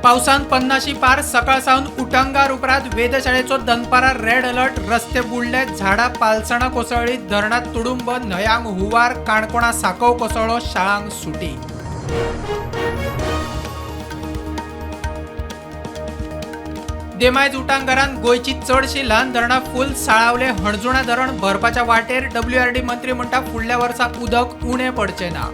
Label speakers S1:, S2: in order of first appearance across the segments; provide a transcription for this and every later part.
S1: पावसान 50 पार. सकाळ सावन उटंगार उपरांत वेधशाळेचो दनपारा रेड अलर्ट. रस्ते बुडले, झाडां पालसणां कोसळ्ळी, धरणांत तुडुंब, न्हंयांक हुंवार. काणकोणा सांकव कोसळ्ळो, शाळांक सुटी. देमायज उटांगारान गोंयची चडशीं ल्हान धरणां फूल साळावले. हणजुणा धरण भरपाच्या वाटेर. डब्ल्यूआरडी मंत्री म्हणटा फुडल्या वर्सा उदक उणें पडचें ना.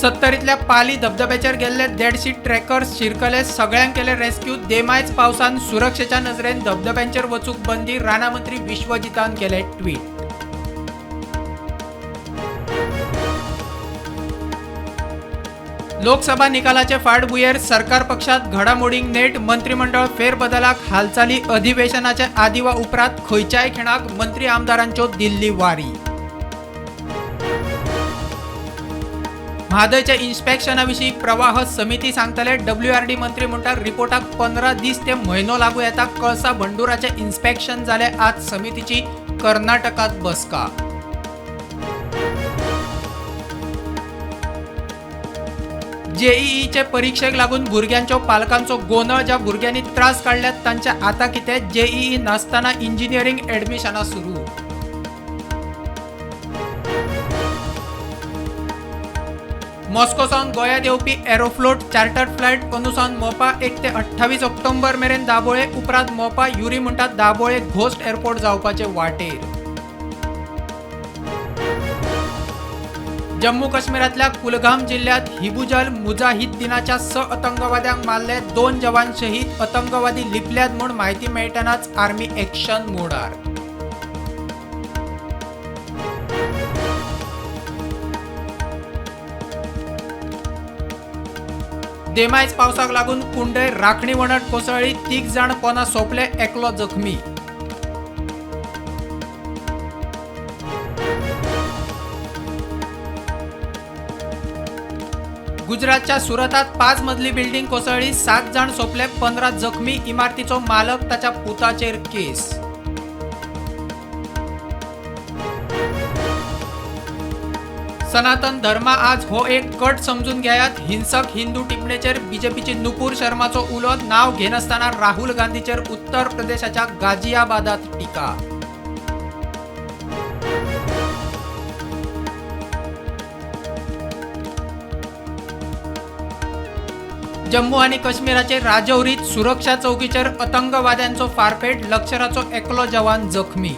S1: सत्तरींतल्या पाली धबधब्याचेर गेल्ले 150 ट्रॅकर्स शिरकले, सगळ्यांक केले रेस्क्यू. देमायज पावसान सुरक्षेच्या नजरेन धबधब्यांचेर वचूंक बंदी. राना मंत्री विश्वजितान केले ट्वीट. लोकसभा निकालाचे फाटभुंयेर सरकार पक्षात घडामोडींक नेट. मंत्रिमंडळ फेरबदलाक हालचाली. अधिवेशनाचे आदी वा उपरांत खंयच्याय खिणाक मंत्री आमदारांच्यो दिल्ली वारी. म्हादयच्या इन्स्पेक्शना विशीं प्रवाह समिती सांगतले. डब्ल्यूआरडी मंत्री म्हणटा रिपोर्टाक 15 दीस ते म्हयनो लागू येता. कळसा भंडुराचें इन्स्पेक्शन जालें. आज समितीची कर्नाटकात बसका. जेईईचे परीक्षेक लागून भुरग्यांच्यो पालकांचो गोंदळ. ज्या भुरग्यांनी त्रास काडल्यात तांचे आतां कितें? जेईई नासतना इंजिनियरींग ऍडमिशनां सुरू. मॉस्को सावन गोंयांत येवपी एरोफ्लोट चार्टर्ड फ्लायट अंदू सावन मोपा 1 ते 28 ऑक्टोबर मेरेन दाबोळे. उपरांत मोपा. युरी म्हणटा दाबोळे घोस्ट एअरपोर्ट जावपाचे वाटेर. जम्मू काश्मीरांतल्या कुलगाम जिल्ह्यात हिबुजल मुजाहिद्दीनाच्या 6 आतंकवाद्यांक मारले. 2 जवान शहीद. आतंकवादी लिपल्यात म्हूण म्हायती मेळटनाच आर्मी एक्शन मोडार. देमायज पावसाक लागून कुंडय राखणी वणट कोसळ्ळी. 3 जाण पोना सोंपले, एकलो जखमी. गुजरातच्या सुरतात 5 मजली बिल्डिंग कोसळ्ळी. 7 जाण सोंपले, 15 जखमी. इमारतीचो मालक ताच्या पुताचेर केस. सनातन धर्म आज हो एक कट समजून घेयात. हिंसक हिंदू टिप्पणेचेर बीजेपीची नुपूर शर्माचो उलो. नाव घेनासतना राहुल गांधीचेर उत्तर प्रदेशाच्या गाजियाबादात टीका. जम्मू आनी काश्मीराचे राजौरीत सुरक्षा चौकीचेर आतंकवाद्यांचो फारपेट. लष्कराचो एकलो जवान जखमी.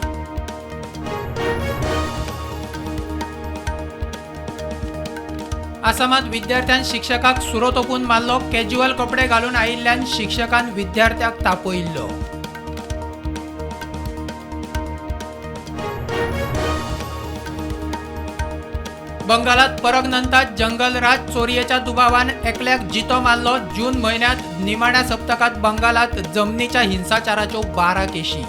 S1: आसामात विद्यार्थ्यान शिक्षकाक सुरो तोपून मारलो. कॅज्युअल कपडे घालून आयिल्ल्यान शिक्षकान विद्यार्थ्याक तापयिल्लो. बंगालात परगनंतात जंगलराज चोरयेच्या दुबावान एकल्याक जितो मारलो. जून म्हयन्यांत निमाण्या सप्तकांत बंगालात जमनीच्या हिंसाचाराच्यो 12 केशी.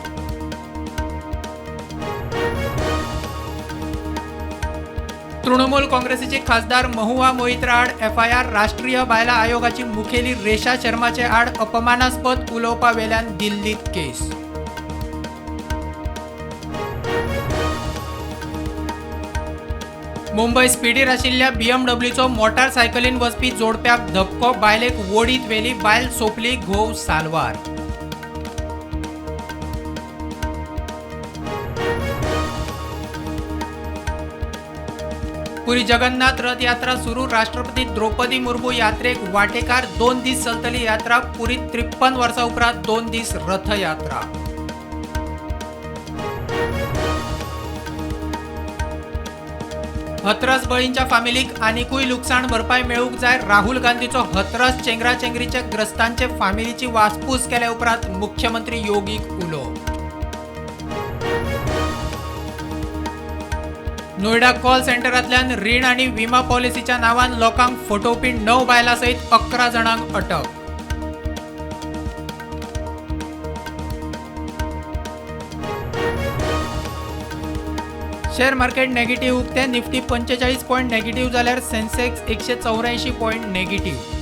S1: तृणमूल काँग्रेसीची खासदार महुआ मोहित्रा आड एफआयआर. राष्ट्रीय बायलां आयोगाची मुखेली रेशा शर्माचे आड अपमानास्पद उलोवपा वेल्यान दिल्लीत केस. मुंबय स्पिडीर आशिल्ल्या बीएमडब्ल्यूचो मोटारसायकलीन वचपी जोडप्याक धपको. बायलेक वोडीत व्हेली. बायल सोंपली, घोव साल्वार. पुरी जगन्नाथ रथ यात्रा सुरू. राष्ट्रपती द्रौपदी मुर्मू यात्रेक वाटेकार. 2 दीस चलतली यात्रा. पुरीत 53 वर्सां उपरांत 2 दीस रथयात्रा. हथरस बळींच्या फामिलीक आनिकूय लुकसाण भरपाय मेळूंक जाय. राहुल गांधीचो हथरस चेंगराचेंगरीच्या ग्रस्तांचे फामिलीची वासपूस केल्या उपरांत मुख्यमंत्री योगीक उलो. नोएडा कॉल सेंटरांतल्यान रीण आनी विमा पॉलिसीच्या नांवान लोकांक फटोवपी 9 बायलां सयत 11 जाणांक अटक. शेअर मार्केट नेगेटिव्ह उक्ते. निफ्टी 45 पॉईंट नेगेटिव्ह जाल्यार सेन्सेक्स 184 पॉईंट नेगेटिव्ह.